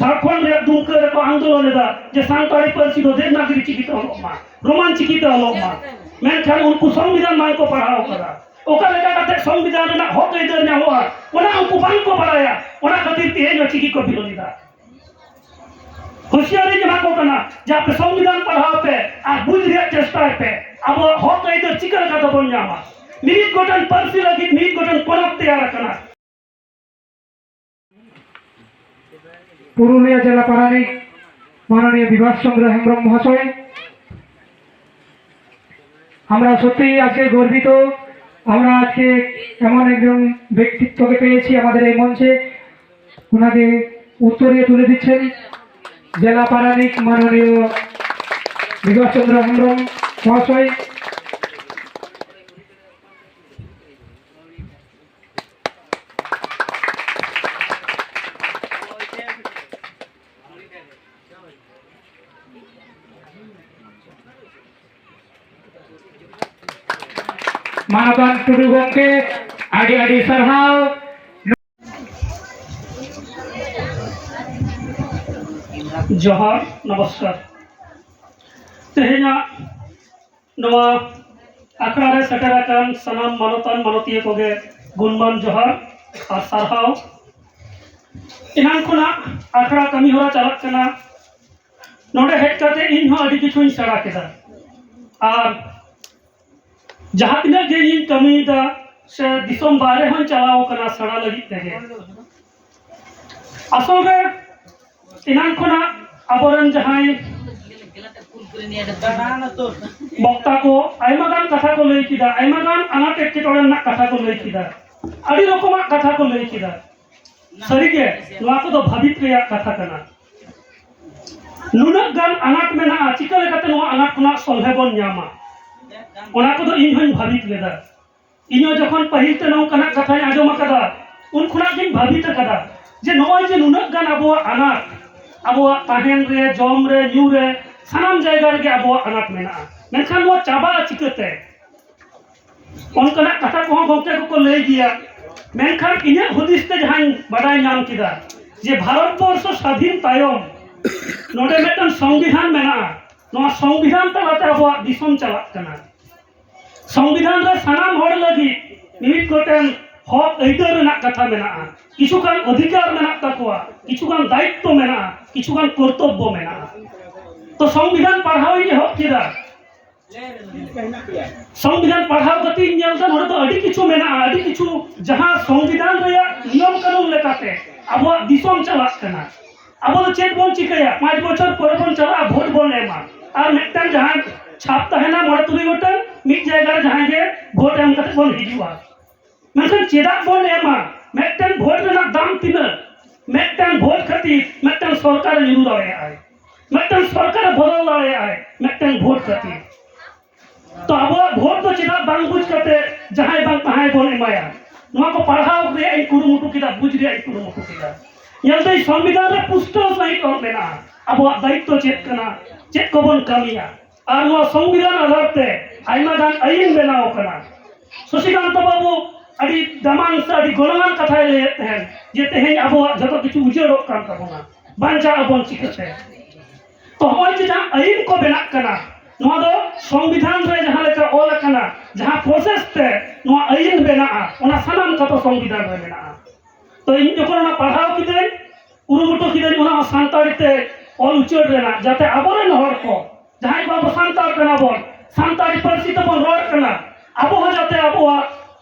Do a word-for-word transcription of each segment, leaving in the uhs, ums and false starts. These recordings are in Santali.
ᱡᱷᱟᱲᱠᱷᱚᱸᱰ ᱨᱮᱭᱟᱜ ᱫᱩᱢᱠᱟᱹ ᱨᱮᱠᱚ ᱟᱱᱫᱳᱞᱚᱱ ᱞᱮᱫᱟ ᱡᱮ ᱥᱟᱱᱛᱟᱲᱤ ᱯᱟᱹᱨᱥᱤ ᱫᱚ ᱫᱮᱵᱽᱱᱟᱜᱽᱨᱤ ᱪᱤᱠᱤ ᱛᱮ ᱚᱞᱚᱜ ᱢᱟ, ᱨᱳᱢᱟᱱ ᱪᱤᱠᱤ ᱛᱮ ᱚᱞᱚᱜ ᱢᱟ᱾ ᱢᱮᱱᱠᱷᱟᱱ ᱩᱱᱠᱩ ᱥᱚᱝᱵᱤᱫᱷᱟᱱ ᱵᱟᱝ ᱠᱚ ᱯᱟᱲᱦᱟᱣ ᱠᱟᱫᱟ᱾ ᱚᱠᱟ ᱞᱮᱠᱟ ᱠᱟᱛᱮ ᱥᱚᱝᱵᱤᱫᱷᱟᱱ ᱨᱮᱱᱟᱜ ᱦᱚᱠ ᱟᱹᱭᱫᱟᱹᱨ ᱧᱟᱢᱚᱜᱼᱟ, ᱚᱱᱟ ᱩᱱᱠᱩ ᱵᱟᱝ ᱠᱚ ᱵᱟᱲᱟᱭᱟ᱾ ᱚᱱᱟ ᱠᱷᱟᱹᱛᱤᱨ ᱛᱮ ᱤᱧ ᱦᱚᱸ ᱪᱤᱠᱤ ᱠᱚ ᱵᱤᱨᱳᱫᱷ ᱮᱫᱟ᱾ ᱦᱩᱸᱥᱤᱭᱟᱨᱤᱧ ᱮᱢᱟ ᱠᱚ ᱠᱟᱱᱟ ᱡᱮ ᱟᱯᱮ ᱥᱚᱝᱵᱤᱫᱷᱟᱱ ᱯᱟᱲᱦᱟᱣ ᱯᱮ ᱟᱨ ᱵᱩᱡᱽ ᱨᱮᱭᱟᱜ ᱪᱮᱥᱴᱟᱭ ᱯᱮ, ᱟᱵᱚᱣᱟᱜ ᱦᱚᱠ ᱟᱹᱭᱫᱟᱹᱨ ᱪᱤᱠᱟᱹ ᱞᱮᱠᱟ ᱛᱮᱵᱚᱱ ᱧᱟᱢᱟ᱾ ᱢᱤᱢᱤᱫ ᱜᱚᱴᱟᱝ ᱯᱟᱹᱨᱥᱤ ᱞᱟᱹᱜᱤᱫ ᱢᱤᱢᱤᱫ ᱜᱚᱴᱟᱝ ᱯᱚᱱᱚᱛ ᱛᱮᱭᱟᱨ ᱟᱠᱟᱱᱟ᱾ পুরুলিয়া জেলা পারানিক মাননীয় বিভাস চন্দ্র হেমব্রম মহাশয়, আমরা সত্যিই আজকে গর্বিত। আমরা আজকে এমন একজন ব্যক্তিত্বকে পেয়েছি আমাদের এই মঞ্চে, ওনাকে উত্তরীয় তুলে দিচ্ছেন জেলা পারানিক মাননীয় বিভাস চন্দ্র হেমব্রম মহাশয়। ᱢᱟᱱᱚᱛᱟᱱ ᱴᱩᱰᱩ ᱜᱚᱢᱠᱮ, ᱟᱹᱰᱤ ᱟᱹᱰᱤ ᱥᱟᱨᱦᱟᱣ᱾ ᱡᱚᱦᱟᱨ, ᱱᱚᱢᱚᱥᱠᱟᱨ᱾ ᱛᱮᱦᱮᱧᱟᱜ ᱱᱚᱣᱟ ᱟᱠᱷᱲᱟ ᱨᱮ ᱥᱮᱴᱮᱨ ᱟᱠᱟᱱ ᱥᱟᱱᱟᱢ ᱢᱟᱱᱚᱛᱟᱱ ᱢᱟᱱᱚᱛᱤᱭᱟᱹ ᱠᱚᱜᱮ ᱜᱩᱱᱢᱟᱱ ᱡᱚᱦᱟᱨ ᱟᱨ ᱥᱟᱨᱦᱟᱣ᱾ ᱮᱱᱟᱝ ᱠᱷᱚᱱᱟᱜ ᱟᱠᱷᱲᱟ ᱠᱟᱹᱢᱤ ᱦᱚᱨᱟ ᱪᱟᱞᱟᱜ ᱠᱟᱱᱟ᱾ ᱱᱚᱰᱮ ᱦᱮᱡ ᱠᱟᱛᱮ ᱤᱧ ᱦᱚᱸ ᱟᱹᱰᱤ ᱠᱤᱪᱷᱩᱧ ᱥᱮᱬᱟ ᱠᱮᱫᱟ᱾ ᱟᱨ ᱡᱟᱦᱟᱸ ᱛᱤᱱᱟᱹᱜ ᱜᱮ ᱤᱧ ᱠᱟᱹᱢᱤᱭᱮᱫᱟ ᱥᱮ ᱫᱤᱥᱚᱢ ᱵᱟᱦᱨᱮ ᱦᱚᱸᱧ ᱪᱟᱞᱟᱣ ᱠᱟᱱᱟ ᱥᱮᱬᱟ ᱞᱟᱹᱜᱤᱫ ᱛᱮᱜᱮ᱾ ᱟᱥᱚᱞ ᱨᱮ ᱮᱱᱟᱝ ᱠᱷᱚᱱᱟᱜ ᱟᱵᱚᱨᱮᱱ ᱡᱟᱦᱟᱸᱭ ᱵᱚᱠᱛᱟ ᱠᱚ ᱟᱭᱢᱟ ᱜᱟᱱ ᱠᱟᱛᱷᱟ ᱠᱚ ᱞᱟᱹᱭ ᱠᱮᱫᱟ, ᱟᱭᱢᱟ ᱜᱟᱱ ᱟᱱᱟᱴ ᱮᱴᱠᱮᱴᱚᱬᱮ ᱨᱮᱱᱟᱜ ᱠᱟᱛᱷᱟ ᱠᱚ ᱞᱟᱹᱭ ᱠᱮᱫᱟ, ᱟᱹᱰᱤ ᱨᱚᱠᱚᱢᱟᱜ ᱠᱟᱛᱷᱟ ᱠᱚ ᱞᱟᱹᱭ ᱠᱮᱫᱟ᱾ ᱥᱟᱹᱨᱤᱜᱮ ᱱᱚᱣᱟ ᱠᱚᱫᱚ ᱵᱷᱟᱹᱵᱤᱛ ᱨᱮᱭᱟᱜ ᱠᱟᱛᱷᱟ ᱠᱟᱱᱟ᱾ ᱱᱩᱱᱟᱹᱜ ᱜᱟᱱ ᱟᱱᱟᱴ ᱢᱮᱱᱟᱜᱼᱟ, ᱪᱤᱠᱟᱹ ᱞᱮᱠᱟᱛᱮ ᱱᱚᱣᱟ ᱟᱱᱟᱴ ᱠᱷᱚᱱᱟᱜ ᱥᱚᱞᱦᱮ ᱵᱚᱱ ᱧᱟᱢᱟ? ᱚᱱᱟ ᱠᱚᱫᱚ ᱤᱧ ᱦᱚᱸᱧ ᱵᱷᱟᱹᱵᱤᱛ ᱞᱮᱫᱟ᱾ ᱤᱧ ᱦᱚᱸ ᱡᱚᱠᱷᱚᱱ ᱯᱟᱹᱦᱤᱞ ᱛᱮ ᱱᱚᱝᱠᱟᱱᱟᱜ ᱠᱟᱛᱷᱟᱧ ᱟᱸᱡᱚᱢ ᱟᱠᱟᱫᱟ, ᱩᱱ ᱠᱷᱚᱱᱟᱜ ᱜᱤᱧ ᱵᱷᱟᱹᱵᱤᱛ ᱟᱠᱟᱫᱟ ᱡᱮ ᱱᱚᱜᱼᱚᱭ ᱡᱮ ᱱᱩᱱᱟᱹᱜ ᱜᱟᱱ ᱟᱵᱚᱣᱟᱜ ᱟᱱᱟᱴ, ᱟᱵᱚᱣᱟᱜ ᱛᱟᱦᱮᱱ ᱨᱮ, ᱡᱚᱢ ᱨᱮ, ᱧᱩ ᱨᱮ, ᱥᱟᱱᱟᱢ ᱡᱟᱭᱜᱟ ᱨᱮᱜᱮ ᱟᱵᱚᱣᱟᱜ ᱟᱱᱟᱴ ᱢᱮᱱᱟᱜᱼᱟ, ᱢᱮᱱᱠᱷᱟᱱ ᱱᱚᱣᱟ ᱪᱟᱵᱟᱜᱼᱟ ᱪᱤᱠᱟᱹᱛᱮ? ᱚᱱᱠᱟᱱᱟᱜ ᱠᱟᱛᱷᱟ ᱠᱚᱦᱚᱸ ᱜᱚᱢᱠᱮ ᱠᱚᱠᱚ ᱞᱟᱹᱭ ᱜᱮᱭᱟ᱾ ᱢᱮᱱᱠᱷᱟᱱ ᱤᱧᱟᱹᱜ ᱦᱩᱫᱤᱥ ᱛᱮ ᱡᱟᱦᱟᱸᱧ ᱵᱟᱰᱟᱭ ᱧᱟᱢ ᱠᱮᱫᱟ, ᱡᱮ ᱵᱷᱟᱨᱚᱛ ᱵᱚᱨᱥᱚ ᱥᱟᱫᱷᱤᱱ ᱛᱟᱭᱚᱢ ᱱᱚᱰᱮ ᱢᱤᱫᱴᱟᱝ ᱥᱚᱝᱵᱤᱫᱷᱟᱱ ᱢᱮᱱᱟᱜᱼᱟ, ᱱᱚᱣᱟ ᱥᱚᱝᱵᱤᱫᱷᱟᱱ ᱛᱟᱞᱟᱛᱮ ᱟᱵᱚᱣᱟᱜ ᱫᱤᱥᱚᱢ ᱪᱟᱞᱟᱜ ᱠᱟᱱᱟ᱾ ᱥᱚᱝᱵᱤᱫᱷᱟᱱ ᱨᱮ ᱥᱟᱱᱟᱢ ᱦᱚᱲ ᱞᱟᱹᱜᱤᱫ ᱢᱤᱢᱤᱫ ᱜᱚᱴᱮᱱ ᱦᱚᱠ ᱟᱹᱭᱫᱟᱹᱨ ᱨᱮᱱᱟᱜ ᱠᱟᱛᱷᱟ ᱢᱮᱱᱟᱜᱼᱟ, ᱠᱤᱪᱷᱩ ᱜᱟᱱ ᱚᱫᱷᱤᱠᱟᱨ ᱢᱮᱱᱟᱜ ᱛᱟᱠᱚᱣᱟ, ᱠᱤᱪᱷᱩ ᱜᱟᱱ ᱫᱟᱭᱤᱛᱛᱚ ᱢᱮᱱᱟᱜᱼᱟ, ᱠᱤᱪᱷᱩ ᱜᱟᱱ ᱠᱚᱨᱛᱚᱵᱵᱚ ᱢᱮᱱᱟᱜᱼᱟ᱾ ᱛᱚ ᱥᱚᱝᱵᱤᱫᱷᱟᱱ ᱯᱟᱲᱦᱟᱣ ᱤᱧ ᱮᱦᱚᱵ ᱠᱮᱫᱟ, ᱥᱚᱝᱵᱤᱫᱷᱟᱱ ᱯᱟᱲᱦᱟᱣ ᱠᱟᱛᱮ ᱤᱧ ᱧᱮᱞ ᱮᱫᱟ ᱱᱚᱰᱮ ᱫᱚ ᱟᱹᱰᱤ ᱠᱤᱪᱷᱩ ᱢᱮᱱᱟᱜᱼᱟ, ᱟᱹᱰᱤ ᱠᱤᱪᱷᱩ ᱡᱟᱦᱟᱸ ᱥᱚᱝᱵᱤᱫᱷᱟᱱ ᱨᱮᱭᱟᱜ ᱱᱤᱭᱚᱢ ᱠᱟᱹᱱᱩᱱ ᱞᱮᱠᱟᱛᱮ ᱟᱵᱚᱣᱟᱜ ᱫᱤᱥᱚᱢ ᱪᱟᱞᱟᱜ ᱠᱟᱱᱟ᱾ ᱟᱵᱚ ᱫᱚ ᱪᱮᱫ ᱵᱚᱱ ᱪᱤᱠᱟᱹᱭᱟ? ᱯᱟᱸᱪ ᱵᱚᱪᱷᱚᱨ ᱯᱚᱨᱮ ᱵᱚᱱ ᱪᱟᱞᱟᱜᱼᱟ, ᱵᱷᱳᱴ ᱵᱚᱱ ᱮᱢᱟ, ᱟᱨ ᱢᱤᱫᱴᱟᱝ ᱡᱟᱦᱟᱸ ᱪᱷᱟᱯ ᱛᱟᱦᱮᱱᱟ ᱢᱚᱬᱮ ᱛᱩᱨᱩᱭ ᱜᱚᱴᱟᱝ, ᱢᱤᱫ ᱡᱟᱭᱜᱟ ᱨᱮ ᱡᱟᱦᱟᱸᱭ ᱜᱮ ᱵᱷᱳᱴ ᱮᱢ ᱠᱟᱛᱮ ᱵᱚᱱ ᱦᱤᱡᱩᱜᱼᱟ᱾ ᱢᱮᱱᱠᱷᱟᱱ ᱪᱮᱫᱟᱜ ᱵᱚᱱ ᱮᱢᱟ? ᱢᱤᱫᱴᱮᱱ ᱵᱷᱳᱴ ᱨᱮᱱᱟᱜ ᱫᱟᱢ ᱛᱤᱱᱟᱹᱜ? ᱢᱤᱫᱴᱮᱱ ᱵᱷᱳᱴ ᱠᱷᱟᱹᱛᱤᱨ ᱢᱤᱫᱴᱮᱱ ᱥᱚᱨᱠᱟᱨᱮ ᱧᱩᱨᱩ ᱫᱟᱲᱮᱭᱟᱜᱼᱟᱭ, ᱢᱤᱫᱴᱮᱱ ᱥᱚᱨᱠᱟᱨᱮ ᱵᱚᱫᱚᱞ ᱫᱟᱲᱮᱭᱟᱜᱼᱟᱭ ᱢᱤᱫᱴᱮᱱ ᱵᱷᱳᱴ ᱠᱷᱟᱹᱛᱤᱨ᱾ ᱛᱚ ᱟᱵᱚᱣᱟᱜ ᱵᱷᱳᱴ ᱫᱚ ᱪᱮᱫᱟᱜ ᱵᱟᱝ ᱵᱩᱡᱽ ᱠᱟᱛᱮ ᱡᱟᱦᱟᱸᱭ ᱵᱟᱝ ᱛᱟᱦᱟᱸᱭ ᱵᱚᱱ ᱮᱢᱟᱭᱟ? ᱱᱚᱣᱟ ᱠᱚ ᱯᱟᱲᱦᱟᱣ ᱨᱮᱭᱟᱜ ᱤᱧ ᱠᱩᱨᱩᱢᱩᱴᱩ ᱠᱮᱫᱟ, ᱵᱩᱡᱽ ᱨᱮᱭᱟᱜ ᱤᱧ ᱠᱩᱨᱩᱢᱩᱴᱩ ᱠᱮᱫᱟ᱾ ᱧᱮᱞ ᱫᱟᱹᱧ ᱥᱚᱝᱵᱤᱫᱷᱟᱱ ᱨᱮ ᱯᱩᱥᱴᱟᱹᱣ ᱥᱟᱹᱦᱤᱡ ᱚᱞ ᱢᱮᱱᱟᱜᱼᱟ ᱟᱵᱚᱣᱟᱜ ᱫᱟᱭᱤᱛᱛᱚ ᱪᱮᱫ ᱠᱟᱱᱟ, ᱪᱮᱫ ᱠᱚᱵᱚᱱ ᱠᱟᱹᱢᱤᱭᱟ᱾ ᱟᱨ ᱱᱚᱣᱟ ᱥᱚᱝᱵᱤᱫᱷᱟᱱ ᱟᱫᱷᱟᱨ ᱛᱮ ᱟᱭᱢᱟ ᱜᱟᱱ ᱟᱹᱭᱤᱱ ᱵᱮᱱᱟᱣ ᱟᱠᱟᱱᱟ᱾ ᱥᱚᱥᱤᱠᱟᱱᱛ ᱵᱟᱵᱩ ᱟᱹᱰᱤ ᱫᱟᱢᱟᱱ ᱥᱮ ᱟᱹᱰᱤ ᱜᱚᱱᱚᱝᱟᱱ ᱠᱟᱛᱷᱟᱭ ᱞᱟᱹᱭᱮᱫ ᱛᱟᱦᱮᱸᱫ ᱡᱮ ᱛᱮᱦᱮᱧ ᱟᱵᱚᱣᱟᱜ ᱡᱚᱛᱚ ᱠᱤᱪᱷᱩ ᱩᱡᱟᱹᱲᱚᱜ ᱠᱟᱱ ᱛᱟᱵᱚᱱᱟ, ᱵᱟᱧᱪᱟᱜ ᱟᱵᱚᱱ ᱪᱤᱠᱟᱹᱛᱮ? ᱛᱚ ᱦᱚᱸᱜᱼᱚᱭ ᱡᱮ ᱡᱟᱦᱟᱸ ᱟᱹᱭᱤᱱ ᱠᱚ ᱵᱮᱱᱟᱜ ᱠᱟᱱᱟ, ᱱᱚᱣᱟ ᱫᱚ ᱥᱚᱝᱵᱤᱫᱷᱟᱱ ᱨᱮ ᱡᱟᱦᱟᱸ ᱞᱮᱠᱟ ᱚᱞ ᱟᱠᱟᱱᱟ, ᱡᱟᱦᱟᱸ ᱯᱨᱚᱥᱮᱥ ᱛᱮ ᱱᱚᱣᱟ ᱟᱹᱭᱤᱱ ᱵᱮᱱᱟᱜᱼᱟ, ᱚᱱᱟ ᱥᱟᱱᱟᱢ ᱠᱟᱛᱷᱟ ᱥᱚᱝᱵᱤᱫᱷᱟᱱ ᱨᱮ ᱢᱮᱱᱟᱜᱼᱟ᱾ ᱛᱚ ᱤᱧ ᱡᱚᱠᱷᱚᱱ ᱚᱱᱟ ᱯᱟᱲᱦᱟᱣ ᱠᱤᱫᱟᱹᱧ, ᱠᱩᱨᱩᱢᱩᱴᱩ ᱠᱤᱫᱟᱹᱧ ᱚᱱᱟ ᱦᱚᱸ ᱥᱟᱱᱛᱟᱲᱤ ᱛᱮ ᱚᱞ ᱩᱪᱟᱹᱲ ᱨᱮᱱᱟᱜ, ᱡᱟᱛᱮ ᱟᱵᱚᱨᱮᱱ ᱦᱚᱲ ᱠᱚ ᱡᱟᱦᱟᱸᱭ ᱠᱚ ᱟᱵᱚ ᱥᱟᱱᱛᱟᱲ ᱠᱟᱱᱟ ᱵᱚᱱ, ᱥᱟᱱᱛᱟᱲᱤ ᱯᱟᱹᱨᱥᱤ ᱛᱮᱵᱚᱱ ᱨᱚᱲ ᱠᱟᱱᱟ, ᱟᱵᱚ ᱦᱚᱸ ᱡᱟᱛᱮ ᱟᱵᱚᱣᱟᱜ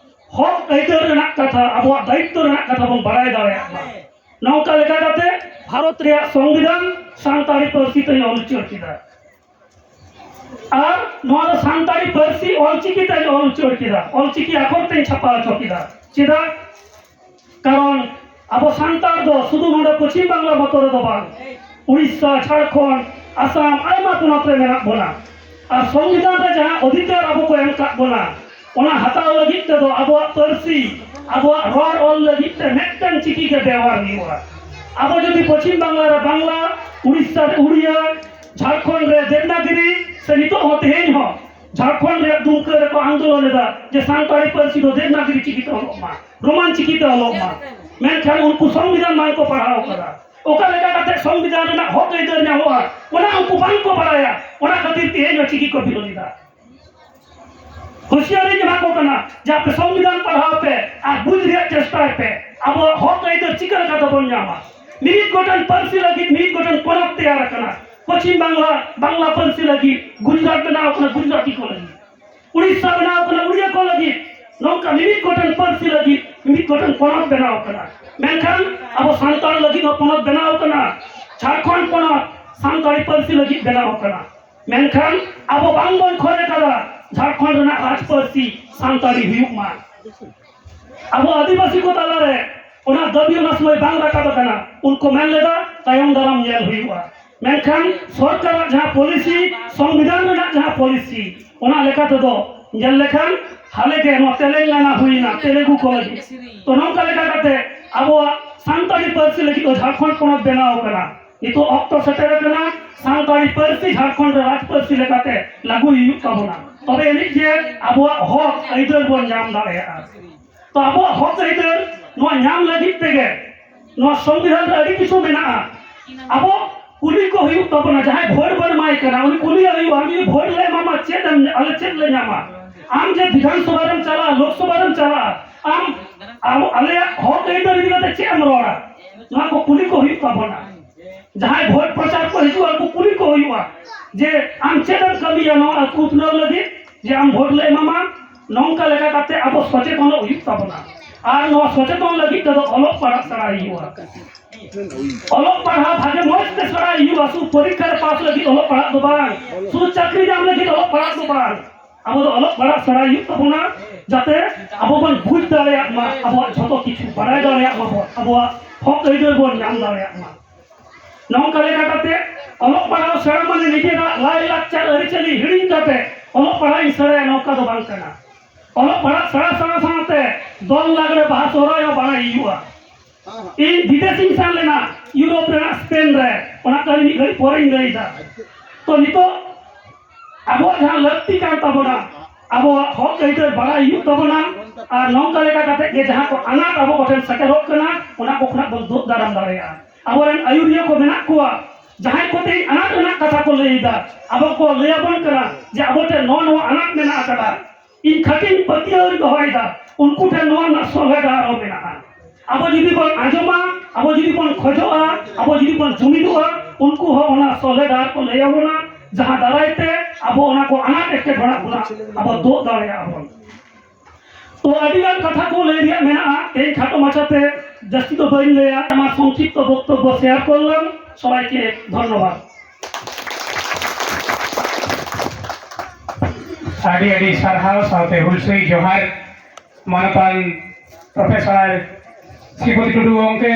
ᱦᱚᱠ ᱟᱹᱭᱫᱟᱹᱨ ᱨᱮᱱᱟᱜ ᱠᱟᱛᱷᱟ, ᱟᱵᱚᱣᱟᱜ ᱫᱟᱭᱤᱛᱛᱚ ᱨᱮᱱᱟᱜ ᱠᱟᱛᱷᱟ ᱵᱚᱱ ᱵᱟᱲᱟᱭ ᱫᱟᱲᱮᱭᱟᱜ ᱢᱟ᱾ ᱱᱚᱝᱠᱟ ᱞᱮᱠᱟ ᱠᱟᱛᱮ ᱵᱷᱟᱨᱚᱛ ᱨᱮᱭᱟᱜ ᱥᱚᱝᱵᱤᱫᱷᱟᱱ ᱥᱟᱱᱛᱟᱲᱤ ᱯᱟᱹᱨᱥᱤ ᱛᱮᱧ ᱚᱞ ᱩᱪᱟᱹᱲ ᱠᱮᱫᱟ᱾ ᱟᱨ ᱱᱚᱣᱟ ᱫᱚ ᱥᱟᱱᱛᱟᱲᱤ ᱯᱟᱹᱨᱥᱤ ᱚᱞᱪᱤᱠᱤ ᱛᱮᱧ ᱚᱞ ᱩᱪᱟᱹᱲ ᱠᱮᱫᱟ, ᱚᱞᱪᱤᱠᱤ ᱟᱠᱷᱚᱨ ᱛᱮᱧ ᱪᱷᱟᱯᱟ ᱦᱚᱪᱚ ᱠᱮᱫᱟ᱾ ᱪᱮᱫᱟᱜ? ᱠᱟᱨᱚᱱ ᱟᱵᱚ ᱥᱟᱱᱛᱟᱲ ᱫᱚ ᱥᱩᱫᱷᱩ ᱱᱚᱰᱮ ᱯᱚᱪᱷᱤᱢ ᱵᱟᱝᱞᱟ ᱢᱚᱛᱚ ᱨᱮᱫᱚ ᱵᱟᱝ, ᱩᱲᱤᱥᱥᱟ, ᱡᱷᱟᱲᱠᱷᱚᱸᱰ, ᱟᱥᱟᱢ, ᱟᱭᱢᱟ ᱯᱚᱱᱚᱛ ᱨᱮ ᱢᱮᱱᱟᱜ ᱵᱚᱱᱟ᱾ ᱟᱨ ᱥᱚᱝᱵᱤᱫᱷᱟᱱ ᱨᱮ ᱡᱟᱦᱟᱸ ᱚᱫᱷᱤᱠᱟᱨ ᱟᱵᱚ ᱠᱚ ᱮᱢ ᱠᱟᱜ ᱵᱚᱱᱟ, ᱚᱱᱟ ᱦᱟᱛᱟᱣ ᱞᱟᱹᱜᱤᱫ ᱛᱮᱫᱚ ᱟᱵᱚᱣᱟᱜ ᱯᱟᱹᱨᱥᱤ, ᱟᱵᱚᱣᱟᱜ ᱨᱚᱲ ᱚᱞ ᱞᱟᱹᱜᱤᱫ ᱛᱮ ᱢᱤᱫᱴᱟᱝ ᱪᱤᱠᱤ ᱜᱮ ᱵᱮᱣᱦᱟᱨ ᱦᱩᱭᱩᱜᱼᱟ᱾ ᱟᱵᱚ ᱡᱩᱫᱤ ᱯᱚᱪᱷᱤᱢ ᱵᱟᱝᱞᱟ ᱨᱮ ᱵᱟᱝᱞᱟ, ᱩᱲᱤᱥᱥᱟ ᱨᱮ ᱩᱲᱤᱭᱟ, ᱡᱷᱟᱲᱠᱷᱚᱸᱰ ᱨᱮ ᱫᱮᱵᱽᱱᱟᱜᱤᱨᱤ, ᱥᱮ ᱱᱤᱛᱚᱜ ᱦᱚᱸ ᱛᱮᱦᱮᱧ ᱦᱚᱸ ᱡᱷᱟᱲᱠᱷᱚᱸᱰ ᱨᱮᱭᱟᱜ ᱫᱩᱢᱠᱟᱹ ᱨᱮᱠᱚ ᱟᱱᱫᱳᱞᱚᱱ ᱮᱫᱟ ᱡᱮ ᱥᱟᱱᱛᱟᱲᱤ ᱯᱟᱹᱨᱥᱤ ᱫᱚ ᱫᱮᱵᱽᱱᱟᱜᱤᱨᱤ ᱪᱤᱠᱤ ᱛᱮ ᱚᱞᱚᱜ ᱢᱟ, ᱨᱳᱢᱟᱱ ᱪᱤᱠᱤ ᱛᱮ ᱚᱞᱚᱜ ᱢᱟ᱾ ᱢᱮᱱᱠᱷᱟᱱ ᱩᱱᱠᱩ ᱥᱚᱝᱵᱤᱫᱷᱟᱱ ᱵᱟᱝ ᱠᱚ ᱯᱟᱲᱦᱟᱣ ᱠᱟᱫᱟ᱾ ᱚᱠᱟ ᱞᱮᱠᱟ ᱠᱟᱛᱮ ᱥᱚᱝᱵᱤᱫᱷᱟᱱ ᱨᱮᱱᱟᱜ ᱦᱚᱠ ᱟᱹᱭᱫᱟᱹᱨ ᱧᱟᱢᱚᱜᱼᱟ, ᱚᱱᱟ ᱩᱱᱠᱩ ᱵᱟᱝ ᱠᱚ ᱵᱟᱲᱟᱭᱟ᱾ ᱚᱱᱟ ᱠᱷᱟᱹᱛᱤᱨ ᱛᱮ ᱛᱮᱦᱮᱧ ᱦᱚᱸ ᱪᱤᱠᱤ ᱠᱚ ᱵᱤᱨᱳᱫᱷ ᱮᱫᱟ᱾ ᱦᱩᱸᱥᱤᱭᱟᱨᱤᱧ ᱮᱢᱟ ᱠᱚ ᱠᱟᱱᱟ ᱡᱮ ᱟᱯᱮ ᱥᱚᱝᱵᱤᱫᱷᱟᱱ ᱯᱟᱲᱦᱟᱣ ᱯᱮ ᱟᱨ ᱵᱩᱡᱽ ᱨᱮᱭᱟᱜ ᱪᱮᱥᱴᱟᱭ ᱯᱮ, ᱟᱵᱚᱣᱟᱜ ᱦᱚᱠ ᱟᱹᱭᱫᱟᱹᱨ ᱪᱤᱠᱟᱹ ᱞᱮᱠᱟ ᱛᱮᱵᱚᱱ ᱧᱟᱢᱟ᱾ ᱢᱤᱢᱤᱫ ᱜᱚᱴᱟᱝ ᱯᱟᱹᱨᱥᱤ ᱞᱟᱹᱜᱤᱫ ᱢᱤᱢᱤᱫ ᱜᱚᱴᱟᱝ ᱯᱚᱱᱚᱛ ᱛᱮᱭᱟᱨ ᱟᱠᱟᱱᱟ᱾ ᱯᱚᱪᱷᱤᱢ ᱵᱟᱝᱞᱟ, ᱵᱟᱝᱞᱟ ᱯᱟᱹᱨᱥᱤ ᱞᱟᱹᱜᱤᱫ ᱜᱩᱡᱽᱨᱟᱴ ᱵᱮᱱᱟᱣ ᱟᱠᱟᱱᱟ, ᱜᱩᱡᱽᱨᱟᱴᱤ ᱠᱚ ᱞᱟᱹᱜᱤᱫ᱾ ᱩᱲᱤᱥᱥᱟ ᱵᱮᱱᱟᱣ ᱟᱠᱟᱱᱟ, ᱩᱲᱤᱭᱟ ᱠᱚ ᱞᱟᱹᱜᱤᱫ᱾ ᱱᱚᱝᱠᱟ ᱢᱤᱢᱤᱫ ᱜᱚᱴᱟᱝ ᱯᱟᱹᱨᱥᱤ ᱞᱟᱹᱜᱤᱫ ᱢᱤᱢᱤᱫ ᱜᱚᱴᱟᱝ ᱯᱚᱱᱚᱛ ᱵᱮᱱᱟᱣ ᱟᱠᱟᱱᱟ᱾ ᱢᱮᱱᱠᱷᱟᱱ ᱟᱵᱚ ᱥᱟᱱᱛᱟᱲ ᱞᱟᱹᱜᱤᱫ ᱦᱚᱸ ᱯᱚᱱᱚᱛ ᱵᱮᱱᱟᱣ ᱟᱠᱟᱱᱟ᱾ ᱡᱷᱟᱲᱠᱷᱚᱸᱰ ᱯᱚᱱᱚᱛ ᱥᱟᱱᱛᱟᱲᱤ ᱯᱟᱹᱨᱥᱤ ᱞᱟᱹᱜᱤᱫ ᱵᱮᱱᱟᱣ ᱟᱠᱟᱱᱟ᱾ ᱢᱮᱱᱠᱷᱟᱱ ᱟᱵᱚ ᱵᱟᱝ ᱵᱚᱱ ᱠᱷᱚᱡ ᱟᱠᱟᱫᱟ ᱡᱷᱟᱲᱠᱷᱚᱸᱰ ᱨᱮᱱᱟᱜ ᱨᱟᱡᱽ ᱯᱟᱹᱨᱥᱤ ᱥᱟᱱᱛᱟᱲᱤ ᱦᱩᱭᱩᱜ ᱢᱟ᱾ ᱟᱵᱚ ᱟᱹᱫᱤᱵᱟᱹᱥᱤ ᱠᱚ ᱛᱟᱞᱟᱨᱮ ᱚᱱᱟ ᱫᱟᱹᱵᱤ ᱚᱱᱟ ᱥᱚᱢᱚᱭ ᱵᱟᱝ ᱨᱟᱠᱟᱵ ᱟᱠᱟᱱᱟ᱾ ᱩᱱᱠᱩ ᱢᱮᱱ ᱞᱮᱫᱟ ᱛᱟᱭᱚᱢ ᱫᱟᱨᱟᱢ ᱧᱮᱞ ᱦᱩᱭᱩᱜᱼᱟ᱾ ᱢᱮᱱᱠᱷᱟᱱ ᱥᱚᱨᱠᱟᱨᱟᱜ ᱡᱟᱦᱟᱸ ᱯᱚᱞᱤᱥᱤ, ᱥᱚᱝᱵᱤᱫᱷᱟᱱ ᱨᱮᱱᱟᱜ ᱡᱟᱦᱟᱸ ᱯᱚᱞᱤᱥᱤ, ᱚᱱᱟ ᱞᱮᱠᱟ ᱛᱮᱫᱚ ᱧᱮᱞ ᱞᱮᱠᱷᱟᱱ ᱦᱟᱞᱮ ᱜᱮ ᱱᱚᱣᱟ ᱛᱮᱞᱮᱝᱜᱟᱱᱟ ᱦᱩᱭᱱᱟ, ᱛᱮᱞᱮᱜᱩ ᱠᱚ ᱞᱟᱹᱜᱤᱫ᱾ ᱛᱚ ᱱᱚᱝᱠᱟ ᱞᱮᱠᱟ ᱠᱟᱛᱮ ᱟᱵᱚᱣᱟᱜ ᱥᱟᱱᱛᱟᱲᱤ ᱯᱟᱹᱨᱥᱤ ᱞᱟᱹᱜᱤᱫ ᱫᱚ ᱡᱷᱟᱲᱠᱷᱚᱸᱰ ᱯᱚᱱᱚᱛ ᱵᱮᱱᱟᱣ ᱟᱠᱟᱱᱟ᱾ ᱱᱤᱛᱚᱜ ᱚᱠᱛᱚ ᱥᱮᱴᱮᱨ ᱟᱠᱟᱱᱟ ᱥᱟᱱᱛᱟᱲᱤ ᱯᱟᱹᱨᱥᱤ ᱡᱷᱟᱲᱠᱷᱚᱸᱰ ᱨᱮ ᱨᱟᱡᱽ ᱯᱟᱹᱨᱥᱤ ᱞᱮᱠᱟᱛᱮ ᱞᱟᱹᱜᱩᱭ ᱦᱩᱭᱩᱜ ᱛᱟᱵᱚᱱᱟ᱾ ᱛᱚᱵᱮ ᱟᱹᱱᱤᱡ ᱜᱮ ᱟᱵᱚᱣᱟᱜ ᱦᱚᱠ ᱟᱹᱭᱫᱟᱹᱨ ᱵᱚᱱ ᱧᱟᱢ ᱫᱟᱲᱮᱭᱟᱜᱼᱟ᱾ ᱛᱚ ᱟᱵᱚᱣᱟᱜ ᱦᱚᱠ ᱟᱹᱭᱫᱟᱹᱨ ᱱᱚᱣᱟ ᱧᱟᱢ ᱞᱟᱹᱜᱤᱫ ᱛᱮᱜᱮ ᱱᱚᱣᱟ ᱥᱚᱝᱵᱤᱫᱷᱟᱱ ᱨᱮ ᱟᱹᱰᱤ ᱠᱤᱪᱷᱩ ᱢᱮᱱᱟᱜᱼᱟ᱾ ᱟᱵᱚ ᱠᱩᱞᱤ ᱠᱚ ᱦᱩᱭᱩᱜ ᱛᱟᱵᱚᱱᱟ, ᱡᱟᱦᱟᱸᱭ ᱵᱷᱳᱴ ᱵᱚᱱ ᱮᱢᱟᱭ ᱠᱟᱱᱟ ᱩᱱᱤ ᱠᱩᱞᱤᱭᱮ ᱦᱩᱭᱩᱜᱼᱟ, ᱟᱢ ᱡᱩᱫᱤ ᱵᱷᱳᱴ ᱞᱮ ᱮᱢᱟᱢᱟ ᱪᱮᱫ ᱮᱢ, ᱟᱞᱮ ᱪᱮᱫ ᱞᱮ ᱧᱟᱢᱟ? ᱟᱢ ᱡᱮ ᱵᱤᱫᱷᱟᱱ ᱥᱚᱵᱷᱟ ᱨᱮᱢ ᱪᱟᱞᱟᱜᱼᱟ, ᱞᱳᱠ ᱥᱚᱵᱷᱟ ᱨᱮᱢ ᱪᱟᱞᱟᱜᱼᱟ, ᱟᱢ, ᱟᱢ ᱟᱞᱮᱭᱟᱜ ᱦᱚᱠ ᱟᱹᱭᱫᱟᱹᱨ ᱤᱫᱤ ᱠᱟᱛᱮ ᱪᱮᱫ ᱮᱢ ᱨᱚᱲᱟ? ᱱᱚᱣᱟ ᱠᱚ ᱠᱩᱞᱤ ᱠᱚ ᱦᱩᱭᱩᱜ ᱛᱟᱵᱚᱱᱟ᱾ ᱡᱟᱦᱟᱸᱭ ᱵᱷᱳᱴ ᱯᱨᱚᱪᱟᱨ ᱠᱚ ᱦᱤᱡᱩᱜᱼᱟ ᱩᱱᱠᱩ ᱠᱩᱞᱤ ᱠᱚ ᱦᱩᱭᱩᱜᱼᱟ ᱡᱮ ᱟᱢ ᱪᱮᱫ ᱮᱢ ᱠᱟᱹᱢᱤᱭᱟ ᱱᱚᱣᱟ ᱟᱹᱛᱩ ᱩᱛᱱᱟᱹᱣ ᱞᱟᱹᱜᱤᱫ, ᱡᱮ ᱟᱢ ᱵᱷᱳᱴ ᱞᱮ ᱮᱢᱟᱢᱟ᱾ ᱱᱚᱝᱠᱟ ᱞᱮᱠᱟ ᱠᱟᱛᱮ ᱟᱵᱚ ᱥᱚᱪᱮᱛᱚᱱᱚᱜ ᱦᱩᱭᱩᱜ ᱛᱟᱵᱚᱱᱟ᱾ ᱟᱨ ᱱᱚᱣᱟ ᱥᱚᱪᱮᱛᱚᱱ ᱞᱟᱹᱜᱤᱫ ᱛᱮᱫᱚ ᱚᱞᱚᱜ ᱯᱟᱲᱦᱟᱜ ᱥᱮᱬᱟᱭ ᱦᱩᱭᱩᱜᱼᱟ᱾ ᱚᱞᱚᱜ ᱯᱟᱲᱦᱟᱣ ᱵᱷᱟᱜᱮ ᱢᱚᱡᱽ ᱛᱮ ᱥᱮᱬᱟᱭ ᱦᱩᱭᱩᱜᱼᱟ᱾ ᱥᱩᱫᱷᱩ ᱯᱚᱨᱤᱠᱠᱷᱟ ᱨᱮ ᱯᱟᱥ ᱞᱟᱹᱜᱤᱫ ᱚᱞᱚᱜ ᱯᱟᱲᱦᱟᱜ ᱫᱚ ᱵᱟᱝ, ᱥᱩᱫᱷᱩ ᱪᱟᱹᱠᱨᱤ ᱧᱟᱢ ᱞᱟᱹᱜᱤᱫ ᱚᱞᱚᱜ ᱯᱟᱲᱦᱟᱜ ᱫᱚ ᱵᱟᱝ᱾ ᱟᱵᱚ ᱫᱚ ᱚᱞᱚᱜ ᱯᱟᱲᱦᱟᱜ ᱥᱮᱬᱟᱭ ᱦᱩᱭᱩᱜ ᱛᱟᱵᱚᱱᱟ, ᱡᱟᱛᱮ ᱟᱵᱚ ᱵᱚᱱ ᱵᱩᱡᱽ ᱫᱟᱲᱮᱭᱟᱜ ᱢᱟ, ᱟᱵᱚᱣᱟᱜ ᱡᱷᱚᱛᱚ ᱠᱤᱪᱷᱩ ᱵᱟᱲᱟᱭ ᱫᱟᱲᱮᱭᱟᱜ ᱢᱟ ᱵᱚᱱ, ᱟᱵᱚᱣᱟᱜ ᱦᱚᱠ ᱟᱹᱭᱫᱟᱹᱨ ᱵᱚᱱ ᱧᱟᱢ ᱫᱟᱲᱮᱭᱟᱜ ᱢᱟ᱾ ᱱᱚᱝᱠᱟ ᱞᱮᱠᱟ ᱠᱟᱛᱮ ᱚᱞᱚᱜ ᱯᱟᱲᱦᱟᱣ ᱥᱮᱬᱟ ᱢᱟᱱᱮ ᱱᱤᱡᱮᱨᱟᱜ ᱞᱟᱭ ᱞᱟᱠᱪᱟᱨ ᱟᱹᱨᱤᱪᱟᱹᱞᱤ ᱦᱤᱲᱤᱧ ᱠᱟᱛᱮ ᱚᱞᱚᱜ ᱯᱟᱲᱦᱟᱜ ᱤᱧ ᱥᱮᱬᱟᱭᱟ, ᱱᱚᱝᱠᱟ ᱫᱚ ᱵᱟᱝ ᱠᱟᱱᱟ᱾ ᱚᱞᱚᱜ ᱯᱟᱲᱦᱟᱜ ᱥᱮᱬᱟ ᱥᱮᱬᱟ ᱥᱟᱶᱛᱮ ᱫᱚᱝ, ᱞᱟᱜᱽᱲᱮ, ᱵᱟᱦᱟ, ᱥᱚᱦᱨᱟᱭ ᱦᱚᱸ ᱵᱟᱲᱟᱭ ᱦᱩᱭᱩᱜᱼᱟ᱾ ᱤᱧ ᱵᱤᱫᱮᱥᱤᱧ ᱥᱮᱱ ᱞᱮᱱᱟ, ᱤᱭᱩᱨᱳᱯ ᱨᱮᱱᱟᱜ ᱥᱯᱮᱱ ᱨᱮ, ᱚᱱᱟ ᱠᱟᱹᱦᱱᱤ ᱢᱤᱫ ᱜᱷᱟᱹᱲᱤᱡ ᱯᱚᱨᱮᱧ ᱞᱟᱹᱭᱫᱟ᱾ ᱛᱚ ᱱᱤᱛᱚᱜ ᱟᱵᱚᱣᱟᱜ ᱡᱟᱦᱟᱸ ᱞᱟᱹᱠᱛᱤ ᱠᱟᱱ ᱛᱟᱵᱚᱱᱟ, ᱟᱵᱚᱣᱟᱜ ᱦᱚᱠ ᱟᱹᱭᱫᱟᱹᱨ ᱵᱟᱲᱟᱭ ᱦᱩᱭᱩᱜ ᱛᱟᱵᱚᱱᱟ᱾ ᱟᱨ ᱱᱚᱝᱠᱟ ᱞᱮᱠᱟ ᱠᱟᱛᱮ ᱜᱮ ᱡᱟᱦᱟᱸ ᱠᱚ ᱟᱱᱟᱴ ᱟᱵᱚ ᱠᱚᱴᱷᱮᱱ ᱥᱮᱴᱮᱨᱚᱜ ᱠᱟᱱᱟ, ᱚᱱᱟ ᱠᱚ ᱠᱷᱚᱱᱟᱜ ᱵᱚᱱ ᱫᱩᱜ ᱫᱟᱨᱟᱢ ᱫᱟᱲᱮᱭᱟᱜᱼᱟ᱾ ᱟᱵᱚᱨᱮᱱ ᱟᱹᱭᱩᱨᱤᱭᱟᱹ ᱠᱚ ᱢᱮᱱᱟᱜ ᱠᱚᱣᱟ, ᱡᱟᱦᱟᱸᱭ ᱠᱚ ᱛᱮᱦᱮᱧ ᱟᱱᱟᱴ ᱨᱮᱱᱟᱜ ᱠᱟᱛᱷᱟ ᱠᱚ ᱞᱟᱹᱭ ᱮᱫᱟ, ᱟᱵᱚ ᱠᱚ ᱞᱟᱹᱭ ᱟᱵᱚᱱ ᱠᱟᱱᱟ ᱡᱮ ᱟᱵᱚ ᱴᱷᱮᱱ ᱱᱚᱣᱟ ᱱᱚᱣᱟ ᱟᱱᱟᱴ ᱢᱮᱱᱟᱜ ᱟᱠᱟᱫᱟ, ᱤᱧ ᱠᱷᱟᱹᱴᱤᱧ ᱯᱟᱹᱛᱭᱟᱹᱣ ᱤᱧ ᱫᱚᱦᱚᱭᱮᱫᱟ, ᱩᱱᱠᱩ ᱴᱷᱮᱱ ᱱᱚᱣᱟ ᱨᱮᱱᱟᱜ ᱥᱚᱞᱦᱮ ᱰᱟᱦᱟᱨ ᱦᱚᱸ ᱢᱮᱱᱟᱜᱼᱟ᱾ ᱟᱵᱚ ᱡᱩᱫᱤ ᱵᱚᱱ ᱟᱸᱡᱚᱢᱟ, ᱟᱵᱚ ᱡᱩᱫᱤ ᱵᱚᱱ ᱠᱷᱚᱡᱚᱜᱼᱟ, ᱟᱵᱚ ᱡᱩᱫᱤ ᱵᱚᱱ ᱡᱩᱢᱤᱫᱚᱜᱼᱟ, ᱩᱱᱠᱩ ᱦᱚᱸ ᱚᱱᱟ ᱥᱚᱞᱦᱮ ᱰᱟᱦᱟᱨ ᱠᱚ ᱞᱟᱹᱭ ᱟᱵᱚᱱᱟ, ᱡᱟᱦᱟᱸ ᱫᱟᱨᱟᱭ ᱛᱮ ᱟᱵᱚ ᱚᱱᱟ ᱠᱚ ᱟᱱᱟᱴ ᱮᱴᱠᱮᱴᱚᱬᱮ ᱠᱷᱚᱱᱟᱜ ᱟᱵᱚ ᱫᱩᱜ ᱫᱟᱲᱮᱭᱟᱜᱼᱟ ᱵᱚᱱ᱾ ᱛᱚ ᱟᱹᱰᱤ ᱜᱟᱱ ᱠᱟᱛᱷᱟ ᱠᱚ ᱞᱟᱹᱭ ᱨᱮᱭᱟᱜ ᱢᱮᱱᱟᱜᱼᱟ, ᱛᱮᱦᱮᱧ ᱠᱷᱟᱴᱚ ᱢᱟᱪᱷᱟᱛᱮ ᱡᱟᱹᱥᱛᱤ ᱫᱚ ᱵᱟᱹᱧ ᱞᱟᱹᱭᱟ, ᱟᱢᱟᱜ ᱥᱚᱝᱠᱷᱤᱯᱛᱚ ᱵᱚᱠᱛᱚᱵᱵᱚ ᱥᱮᱭᱟᱨ ᱠᱚᱨᱞᱟᱢ᱾ ᱥᱚᱵᱟᱭᱠᱮ ᱫᱷᱚᱱᱱᱚᱵᱟᱫ᱾ ᱟᱹᱰᱤ ᱟᱹᱰᱤ ᱥᱟᱨᱦᱟᱣ ᱥᱟᱶᱛᱮ ᱦᱩᱞᱥᱟᱹᱭ ᱡᱚᱦᱟᱨ ᱢᱟᱱᱚᱛᱟᱱ ᱯᱨᱚᱯᱷᱮᱥᱚᱨ ᱥᱨᱤᱯᱚᱛᱤ ᱴᱩᱰᱩ ᱜᱚᱢᱠᱮ᱾